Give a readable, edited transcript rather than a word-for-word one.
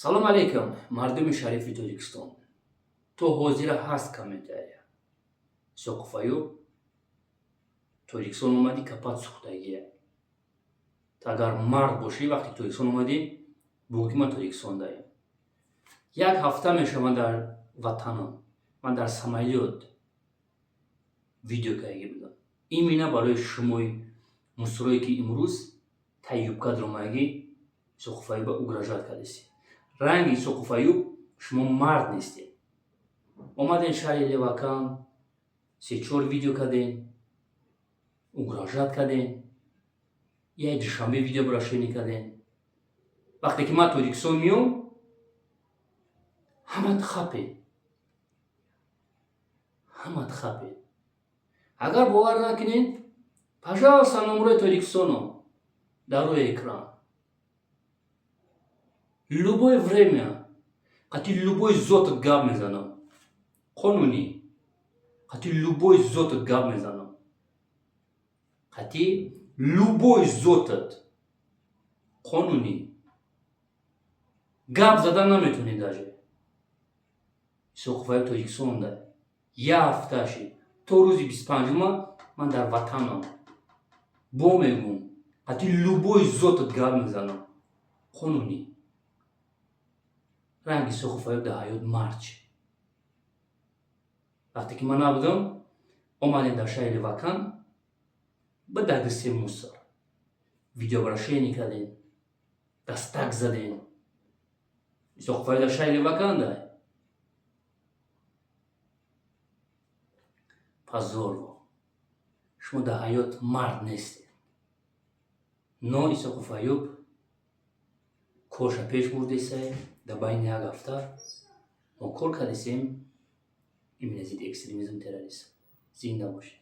Салом алейкум, мардуми шарифи Тоҷикистон. То ҳозира ҳаст комментария. Исоқов Аюб, Тоҷикистон омадӣ, капат сӯхтагия. Ту агар мард бошӣ, вақте Тоҷикистон омадӣ, бугӯ, ки ман Тоҷикистон даем. Як ҳафта мешавам дар ватанам. Ман дар самолёт видео кардагӣ будам. Именно барои шумои мусорое, ки имрӯз таи юбка даромадагӣ, Исоқов Аюба угрожать кардесӣ. Ранги Исоқов Аюб, шумо мард нестед. Омаден шаҳри Левакан, се-чор видео кардем, угрожать кардем, як Душанбе видеообращение кардем. Вақте ки ман Тоҷикистон меом, ҳамат хапед, ҳамат хапед. Агар бовар накунед, пожалуйста, номерои Тоҷикистоно дар рӯи экран. Любое время қати любой зотат гап мезанам, қонунӣ қати любой зотат гап мезанам, қати любой зотат қонунӣ гап задан наметавонӣ даже. Исоқов Аюб Тоҷикистонда як ҳафта шид, то рӯзи 25-ума ман дар ватанам. Бо мегӯм, қати любой зотат гап мезанам, қонунӣ. Ранги Исоқов Аюб дар ҳаёт мард шид. Вақте ки ман набудам, омадем дар шаҳри Левакан, ба дагисе мусор видеообращение кардем, дастак задем. Исоқов Аюб дар шаҳри Леваканда. Позор вам, шумо дар ҳаёт мард нестед. Но Исоқов Аюб корша пеш бурдесай. Дар байни як ҳафта мо кор кардесем именно зидди экстремизм, терроризм. Зинда бошед.